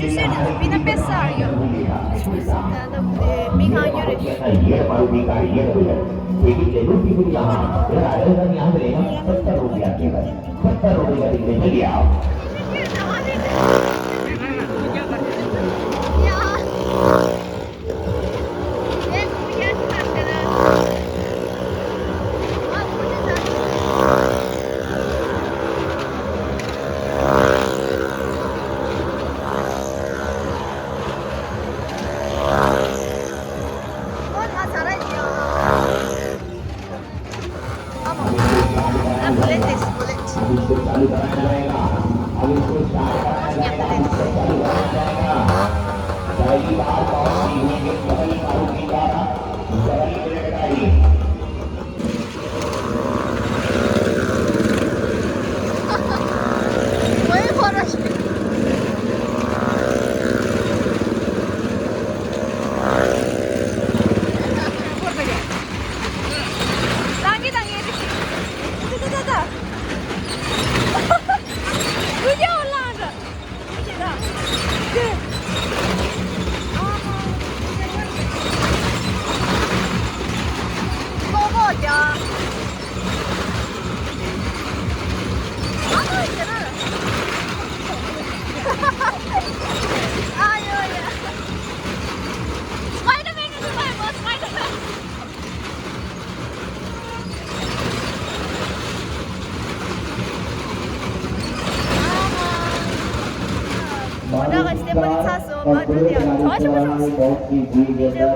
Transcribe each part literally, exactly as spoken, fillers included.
ཆུ་སེར་དང་སྤི་ན་དཔེ་ས་ཡོད། མི་གང་ཡོད་རེད། Spider-Man is my boss, Spider-Man. མོ་ཊ་ག་ཤི་དེ་མ་ནི་ཚ་སོ་མ་འགྲོ་དེ་ཡང་ཚ་ཤི་མ་ཤོག་སི། དེ་ཚོ་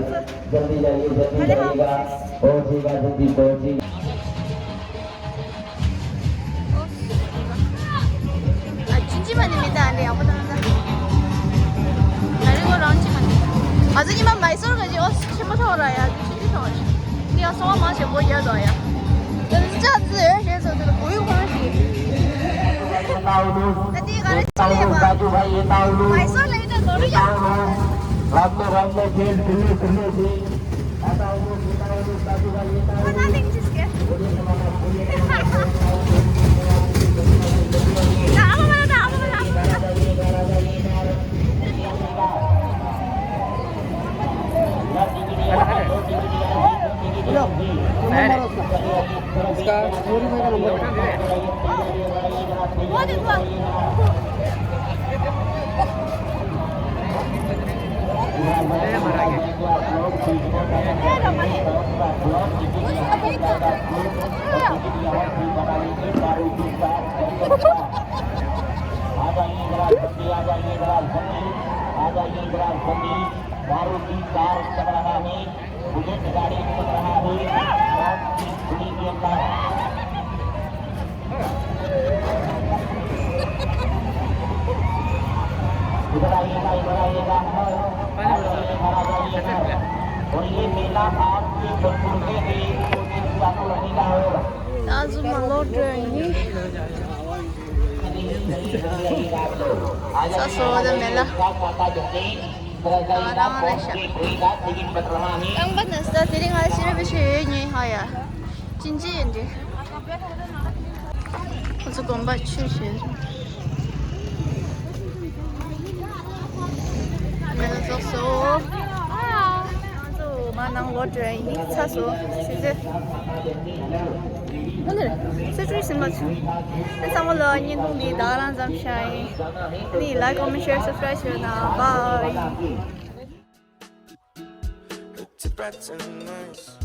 ད་ལེ་ཧ་མོ་ཤི། ཨ་ཅིན་ཅི་མ་ནི་མི་ད་ཨ་འདྲ་ཡག་པོ་ད་ད། ད་རེ་གོ་རང་ཅི་མ་ནི། ང་ཚོ་ཉི་མ་མའི་སོར་ག་ཅི་ཨོ་ཆེན་པོ་ཐོག་ར་ཡ་ཅིན་ཅི་ཐོག་ར། དེ་ཡང་སོ་བ་མ་ཞེ་པོ་རྒྱ་དོ་ཡ། ད་ནི་ཅག་ཙི་ཡོད་ཞེས་སོ་དེ་ལ་གོ་ཡུ་ཁོ་ར་ཞིག་ད་དེ་ག་རེ་ཅི་ལས་པ། མའི་སོར་ལས་ད་ནོར་ཡ། आ जाइए जरा जल्दी, आ जाइए जरा जल्दी, आ जाइए जरा जल्दी। मारुति कार चल रहा है, बुलेट गाड़ी चल रहा है, आपकी खुली गेंद। इधर आइएगा, इधर आइएगा, इधर आइएगा। और ये मेला आपके बलबूते के लिए चालू रहेगा। ད་ཟུར་མ་ལོག་འགྲོ་ཡིན། ས་སོ་བ་ད་མེ་ལ། ད་རང་རེད་ཤག་རྐང་པ་ནི་ས་དེ་རིང་ང་ཤི་ར་བི་ཤི་ཡོད་ཉེ་ཧ་ཡ། ཅིན་ཅི་ཡིན་འདི། ཁོ་ཚོ་དགོན་པ་ཆོས་བྱེད། མེ་ལ་རྫོགས་སོ། ང་ཚོ་མ་ནང་ལོག་འགྲོ་ཡིན། ཚ་སོ་ཆུ་ཚོད། ཨ་ནི་སི་ཀྲི་སིམ་ལ་ཆུ། ཨ་ཚང་མ་ལ་བརྙན་ཐུང་འདི་ད་ག་རང་ཙམ་བྱ་ཡིན། ཨ་ནི་like, comment, share, subscribe བྱོས་ན། Bye. It's a bright sunrise.